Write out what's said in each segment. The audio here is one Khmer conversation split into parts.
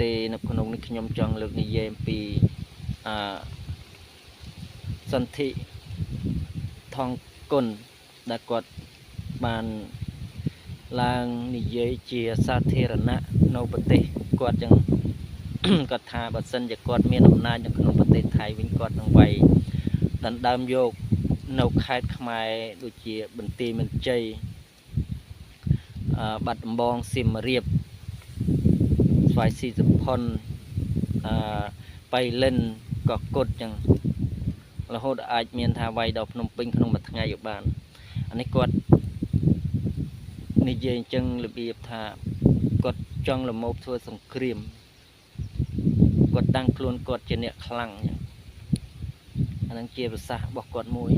ទេនៅក្នុងនេះខ្ញុំចង់លើកនិយាយអំពីអឺសន្ធិថងគុណដែលគាត់បានឡើងនិយាយជាសាធារណៈនៅប្រទេសគាត់ចឹង គាត់ថាបើសិនជាគាត់មានអំណាចនៅក្នុងប្រទេសថៃវិញគាត់នឹងវាយដណ្ដើមយកនៅខេត្តខ្មែរដូចជាបន្ទាយមានជ័យអឺបាត់ដំបងសៀមរាបស្វាយស៊ីសុផុនអឺបៃលិនកោះកុដចឹងរហូតអាចមានថាវាយដល់ភ្នំពេញក្នុងមួយថ្ងៃក៏បានអានេះគាត់និយាយអញ្ចឹងរបៀបថាគាត់ចង់លមោបធ្វើសង្គ្រាម គាត់តាំងខ្លួនគាត់ជាអ្នកខ្លាំងអញ្ចឹងអាហ្នឹងជាប្រសាសន៍របស់គាត់មួយ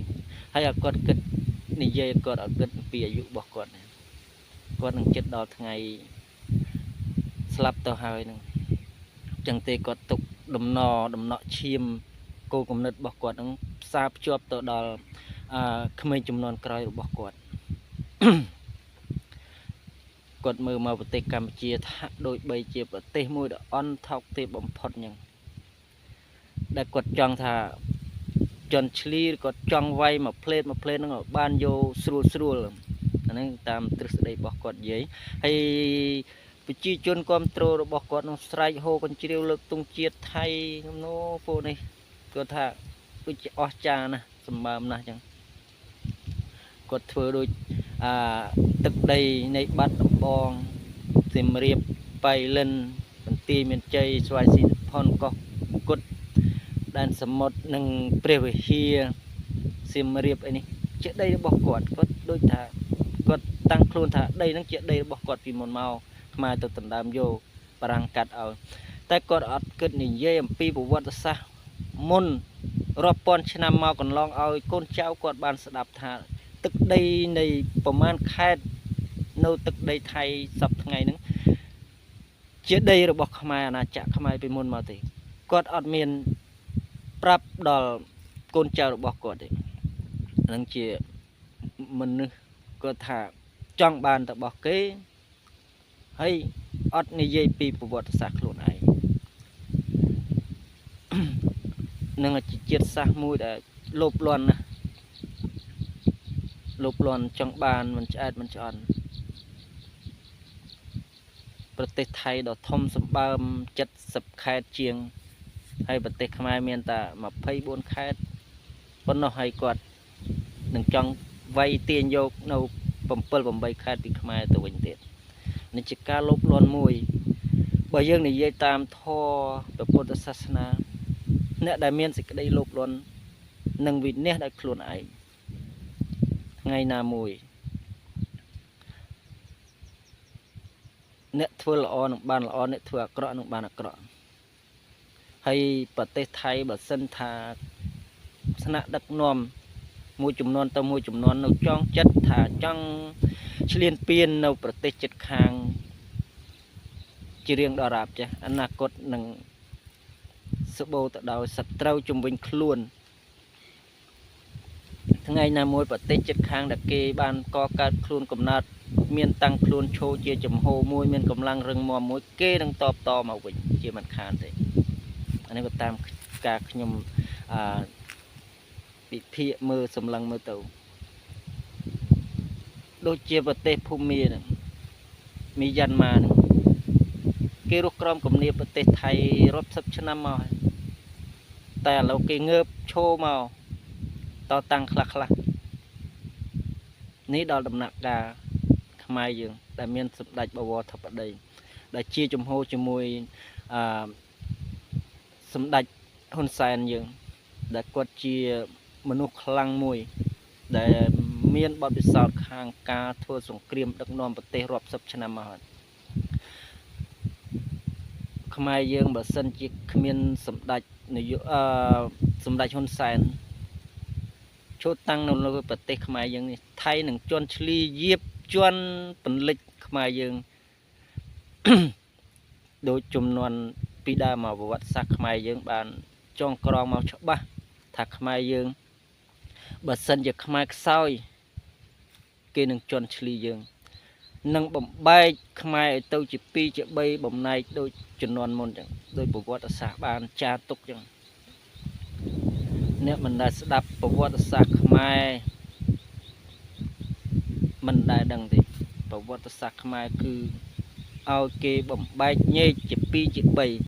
ហើយឲ្យគាត់គិតនិយាយគាត់ឲ្យគិតអំពីអាយុរបស់គាត់នេះគាត់នឹងចិត្តដល់ថ្ងៃស្លាប់ទៅហើយហ្នឹងអញ្ចឹងទេគាត់ទុកដំណដំណក់ឈាមគោលគំនិតរបស់គាត់ហ្នឹងផ្សារភ្ជាប់ទៅដល់អឺក្មេងចំនួនក្រោយរបស់គាត់ គាត់មើលមកប្រទេសកម្ពុជាថាដូចបីជាប្រទេសមួយដ៏អន់ថោកទាបបំផុតអញ្ចឹងដែលគាត់ចង់ថាជន់ឈ្លីឬគាត់ចង់វាយមួយផ្លេតមួយផ្លេតហ្នឹងឲ្យបានយកស្រួលស្រួលអាហ្នឹងតាមទ្រឹស្ដីរបស់គាត់និយាយហើយប្រជាជនគ្រប់គ្រងរបស់គាត់នឹងស្រែកហូរកញ្ជ្រៀវលើកទង់ជាតិថៃនោះពួកនេះគាត់ថាដូចជាអស្ចារ្យណាស់សម្បើមណាស់អញ្ចឹងគាត់ធ្វើដូចអាទឹកដីនៃបាត់ដំបងសៀមរាបបៃលិនបន្ទាយមានជ័យស្វាយស៊ីផុនកោះគុតដែនសមុទ្រនិងព្រះវិហារសៀមរាបអីនេះជាដីរបស់គាត់គាត់ដូចថាគាត់តាំងខ្លួនថាដីហ្នឹងជាដីរបស់គាត់ពីមុនមកខ្មែរទៅដណ្ដើមយកបារាំងកាត់ឲ្យតែគាត់អត់គិតនិយាយអំពីប្រវត្តិសាស្ត្រមុនរាប់ពាន់ឆ្នាំមកកន្លងឲ្យកូនចៅគាត់បានស្ដាប់ថាទឹកដីនៃប្រមាណខេត្តនៅទឹកដីថៃសប្តាហ៍ថ្ងៃហ្នឹងជាដីរបស់ខ្មែរអាណាចក្រខ្មែរពីមុនមកទេគាត់អត់មានប្រាប់ដល់កូនចៅរបស់គាត់ទេហ្នឹងជាមនុស្សគាត់ថាចង់បានរបស់គេហើយអត់និយាយពីប្រវត្តិសាស្ត្រខ្លួនឯង នឹងជាជាតិសាសន៍មួយដែលលោភលន់ណាស់លោភលន់ចង់បានមិនឆ្អែតមិនឆ្អន់ប្រទេសថៃដ៏ធំសម្បើម70ខេត្តជាងហើយប្រទេសខ្មែរមានតែ24ខេត្តប៉ុណ្ណោះហើយគាត់នឹងចង់វាយទាញយកនៅ7 8ខេត្តពីខ្មែរទៅវិញទៀតនេះជាការលោភលន់មួយបើយើងនិយាយតាមធម៌ព្រះពុទ្ធសាសនាអ្នកដែលមានសេចក្តីលោភលន់នឹងវិនិច្ឆ័យដោយខ្លួនឯងថ្ងៃណាមួយអ្នកធ្វើល្អនឹងបានល្អអ្នកធ្វើអាក្រក់នឹងបានអាក្រក់ហើយប្រទេសថៃបើសិនថាស្នាក់ដឹកនាំមួយចំនួនទៅមួយចំនួននៅចងចិត្តថាចង់ឈ្លានពាននៅប្រទេសជិតខាងជារៀងដរាបចេះអនាគតនឹងស្បូរទៅដោយសត្រូវជំវិញខ្លួនថ្ងៃណាមួយប្រទេសជិតខាងដែលគេបានកកើតខ្លួនកំណើតមានតាំងខ្លួនឈរជាចំហមួយមានកម្លាំងរឹងមាំមួយគេនឹងតបតមកវិញជាមិនខានទេអានេះក៏តាមការខ្ញុំអឺពិភាក្សាមើលសម្លឹងមើលទៅដូចជាប្រទេសភូមាហ្នឹងមីយ៉ាន់ម៉ាហ្នឹងគេរស់ក្រោមគំនាបប្រទេសថៃរាប់សិបឆ្នាំមកហើយតែឥឡូវគេងើបឈរមកតតាំងខ្លះខ្លះនេះដល់ដំណាក់កាលខ្មែរយើងដែលមានសម្ដេចបវរធិបតីដែលជាចំហជាមួយអឺសម្ដេចហ៊ុនសែនយើងដែលគាត់ជាមនុស្សខ្លាំងមួយដែលមានបទពិសោធន៍ខាងការធ្វើសង្គ្រាមដឹកនាំប្រទេសរាប់សិបឆ្នាំមកហើយខ្មែរយើងបើសិនជាគ្មានសម្ដេចនាយកអឺសម្ដេចហ៊ុនសែនចូលតាំងនៅលើប្រទេសខ្មែរយើងនេះថៃនឹងជន់ឈ្លីយាបជន់ពន្លិចខ្មែរយើង ដូចចំនួនពីដើមមកប្រវត្តិសាស្ត្រខ្មែរយើងបានចងក្រងមកច្បាស់ថាខ្មែរយើងបើសិនជាខ្មែរខ្សោយគេនឹងជន់ឈ្លីយើង នឹងបំបែកខ្មែរឲ្យទៅជា2ជា3បំណែកដូចជំនាន់មុនចឹងដោយប្រវត្តិសាស្ត្របានចារទុកចឹងអ្នកមិនដែលស្ដាប់ប្រវត្តិសាស្ត្រខ្មែរមិនដែលដឹងទេប្រវត្តិសាស្ត្រខ្មែរគឺឲ្យគេបំបែកញែកជា2ជា3។